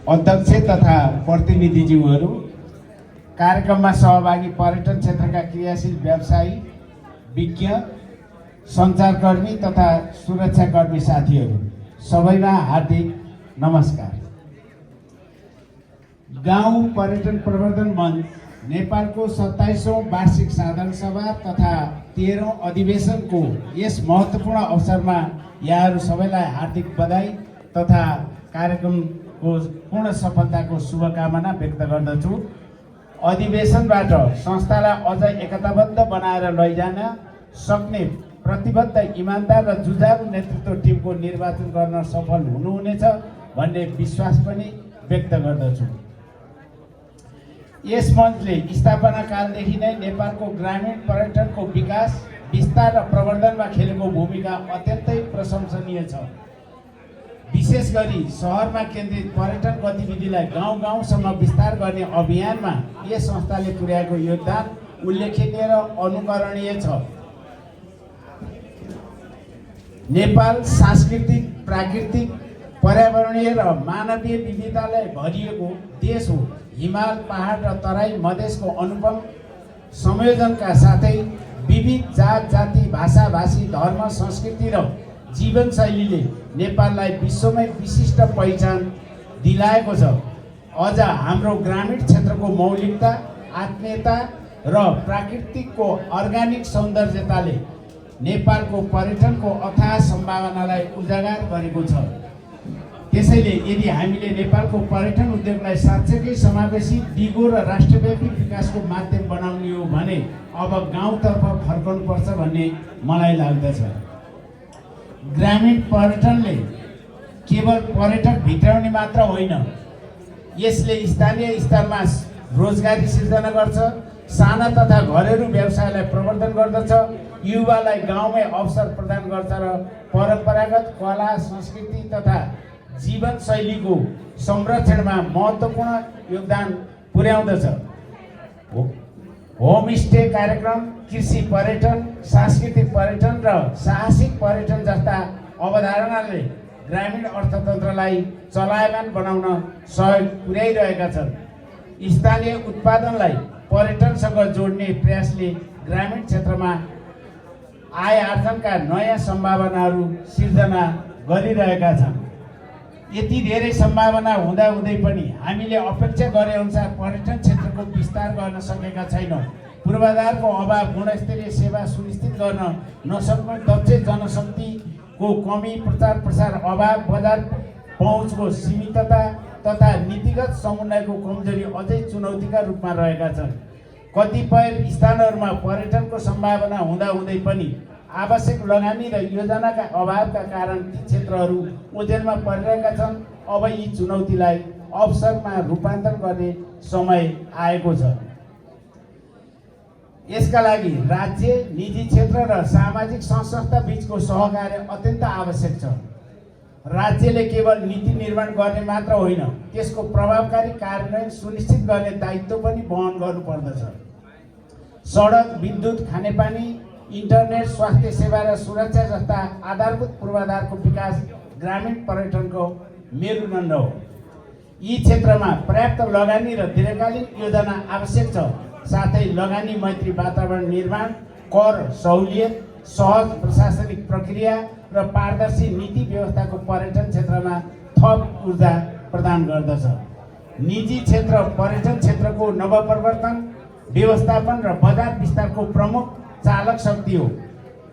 अध्यक्ष तथा प्रतिनिधिज्यूहरू, कार्यक्रममा सहभागी पर्यटन क्षेत्रका क्रियाशील व्यवसायी, विज्ञ, सञ्चारकर्मी तथा सुरक्षाकर्मी साथीहरू, सबैमा हार्दिक नमस्कार। गाउँ पर्यटन प्रवर्धन मञ्च नेपालको 27औं वार्षिक साधारण सभा तथा 13औं अधिवेशनको यस महत्त्वपूर्ण अवसरमा यहाँहरू सबैलाई हार्दिक बधाई तथा कार्यक्रमको पूर्ण सफलताको शुभकामना व्यक्त गर्दछु। अधिवेशनबाट संस्थालाई अझ एकताबद्ध बनाएर लैजान सक्ने प्रतिबद्ध, इमानदार र जुझारु नेतृत्व टिमको निर्वाचन गर्न सफल हुनुहुनेछ भन्ने विश्वास पनि व्यक्त गर्दछु। यस मञ्चले स्थापना कालदेखि नै नेपालको ग्रामीण पर्यटनको विकास, विस्तार र प्रवर्धनमा खेलेको भूमिका अत्यन्तै प्रशंसनीय छ। विशेष गरी सहरमा केन्द्रित पर्यटन गतिविधिलाई गाउँ गाउँसम्म विस्तार गर्ने अभियानमा यस संस्थाले पुर्याएको योगदान उल्लेखनीय र अनुकरणीय छ। नेपाल सांस्कृतिक, प्राकृतिक, पर्यावरणीय र मानवीय विविधताले भरिएको देश हो। हिमाल, पहाड र तराई मधेसको अनुपम संयोजनका साथै विविध जात जाति, भाषा भाषी, धर्म, संस्कृति र जीवनशैलीले नेपाललाई विश्वमै विशिष्ट पहिचान दिलाएको छ। अझ हाम्रो ग्रामीण क्षेत्रको मौलिकता, आत्मीयता र प्राकृतिकको अर्ग्यानिक सौन्दर्यताले नेपालको पर्यटनको अथाह सम्भावनालाई उजागर गरेको छ। त्यसैले यदि हामीले नेपालको पर्यटन उद्योगलाई साँच्चैकै समावेशी, दिगो र राष्ट्रव्यापी विकासको माध्यम बनाउने हो भने अब गाउँतर्फ फर्कनुपर्छ भन्ने मलाई लाग्दछ। ग्रामीण पर्यटनले केवल पर्यटक भित्राउने मात्र होइन, यसले स्थानीय स्तरमा रोजगारी सिर्जना गर्छ, साना तथा घरेलु व्यवसायलाई प्रवर्धन गर्दछ, युवालाई गाउँमै अवसर प्रदान गर्छ र परम्परागत कला, संस्कृति तथा जीवनशैलीको संरक्षणमा महत्त्वपूर्ण योगदान पुर्याउँदछ। होमस्टे कार्यक्रम, कृषि पर्यटन, सांस्कृतिक पर्यटन र साहसिक पर्यटन जस्ता अवधारणाले ग्रामीण अर्थतन्त्रलाई चलायमान बनाउन सहयोग पुर्याइरहेका छन्। स्थानीय उत्पादनलाई पर्यटनसँग जोड्ने प्रयासले ग्रामीण क्षेत्रमा आय आर्जनका नयाँ सम्भावनाहरू सिर्जना गरिरहेका छन्। यति धेरै सम्भावना हुँदाहुँदै पनि हामीले अपेक्षा गरे अनुसार पर्यटन क्षेत्रको विस्तार गर्न सकेका छैनौँ। पूर्वाधारको अभाव, गुणस्तरीय सेवा सुनिश्चित गर्न नसक्ने दक्ष जनशक्तिको कमी, प्रचार प्रसार अभाव, बजार पहुँचको सीमितता तथा नीतिगत समन्वयको कमजोरी अझै चुनौतीका रूपमा रहेका छन्। कतिपय स्थानहरूमा पर्यटनको सम्भावना हुँदाहुँदै पनि आवश्यक लगानी र योजनाका अभावका कारण ती क्षेत्रहरू ओझेलमा परिरहेका छन्। अब यी चुनौतीलाई अवसरमा रूपान्तरण गर्ने समय आएको छ। यसका लागि राज्य, निजी क्षेत्र र सामाजिक संस्था बीचको सहकार्य अत्यन्त आवश्यक छ। राज्यले केवल नीति निर्माण गर्ने मात्र होइन, त्यसको प्रभावकारी कार्यान्वयन सुनिश्चित गर्ने दायित्व पनि वहन गर्नुपर्दछ। सडक, विद्युत, खानेपानी, इन्टरनेट, स्वास्थ्य सेवा र सुरक्षा जस्ता आधारभूत पूर्वाधारको विकास ग्रामीण पर्यटनको मेरुदण्ड हो। यी क्षेत्रमा पर्याप्त लगानी र दीर्घकालीन योजना आवश्यक छ। साथै लगानी मैत्री वातावरण निर्माण, कर सहुलियत, सहज प्रशासनिक प्रक्रिया र पारदर्शी नीति व्यवस्थाको पर्यटन क्षेत्रमा थप ऊर्जा प्रदान गर्दछ। निजी क्षेत्र पर्यटन क्षेत्रको नवप्रवर्तन, व्यवस्थापन र बजार विस्तारको प्रमुख चालक शक्ति हो।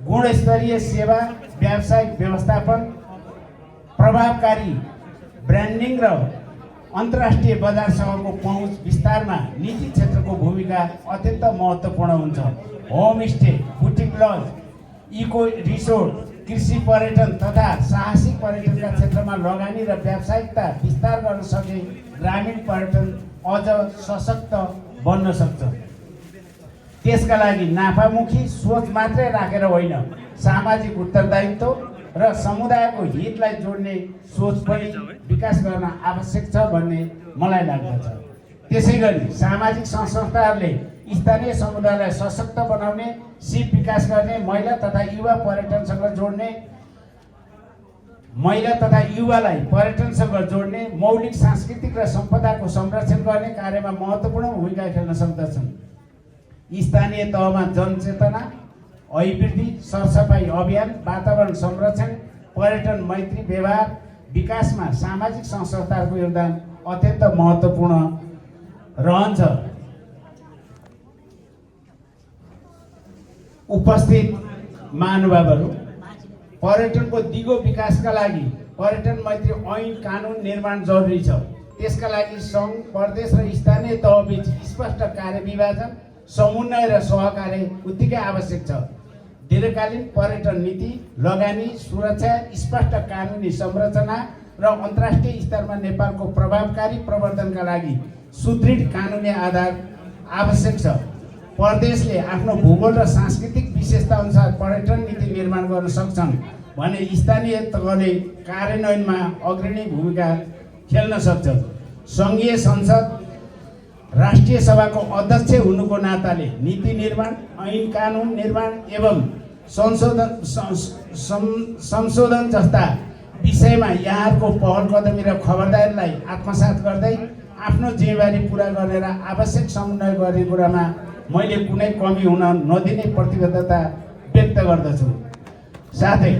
गुणस्तरीय सेवा, व्यावसायिक व्यवस्थापन, प्रभावकारी ब्रान्डिङ र अन्तर्राष्ट्रिय बजारसँगको पहुँच विस्तारमा निजी क्षेत्रको भूमिका अत्यन्त महत्त्वपूर्ण हुन्छ। Homestay, boutique lodge, eco resort, कृषि पर्यटन तथा साहसिक पर्यटनका क्षेत्रमा लगानी र व्यावसायिकता विस्तार गर्न सके ग्रामीण पर्यटन अझ सशक्त बन्न सक्छ। त्यसका लागि नाफामुखी सोच मात्रै राखेर होइन, सामाजिक उत्तरदायित्व र समुदायको हितलाई जोड्ने सोच पनि विकास गर्न आवश्यक छ भन्ने मलाई लाग्दछ। त्यसैगरी सामाजिक संस्थाहरूले स्थानीय समुदायलाई सशक्त बनाउने, सिप विकास गर्ने, महिला तथा युवा पर्यटनसँग जोड्ने महिला तथा युवालाई पर्यटनसँग जोड्ने, मौलिक सांस्कृतिक र सम्पदाको संरक्षण गर्ने कार्यमा महत्त्वपूर्ण भूमिका खेल्न सक्दछन्। स्थानीय तहमा जनचेतना, अभिवृद्धि, सरसफाइ अभियान, वातावरण संरक्षण, पर्यटन मैत्री व्यवहार विकासमा सामाजिक सङ्घ-संस्थाहरूको योगदान अत्यन्त महत्त्वपूर्ण रहन्छ। उपस्थित महानुभावहरू, पर्यटनको दिगो विकासका लागि पर्यटन मैत्री ऐन कानुन निर्माण जरुरी छ। त्यसका लागि सङ्घ, प्रदेश र स्थानीय तहबीच स्पष्ट कार्यविभाजन, समन्वय र सहकार्य उत्तिकै आवश्यक छ। दीर्घकालीन पर्यटन नीति, लगानी, सुरक्षा, स्पष्ट कानुनी संरचना र अन्तर्राष्ट्रिय स्तरमा नेपालको प्रभावकारी प्रवर्धनका लागि सुदृढ कानुनी आधार आवश्यक छ। प्रदेशले आफ्नो भूगोल र सांस्कृतिक विशेषता अनुसार पर्यटन नीति निर्माण गर्न सक्छन् भने स्थानीय तहले कार्यान्वयनमा अग्रणी भूमिका खेल्न सक्छ। सङ्घीय संसद, राष्ट्रिय सभाको अध्यक्ष हुनुको नाताले नीति निर्माण, ऐन कानुन निर्माण एवं संशोधन जस्ता विषयमा यहाँहरूको पहल कदमी र खबरदारीलाई आत्मसात गर्दै आफ्नो जिम्मेवारी पुरा गरेर आवश्यक समन्वय गर्ने कुरामा मैले कुनै कमी हुन नदिने प्रतिबद्धता व्यक्त गर्दछु। साथै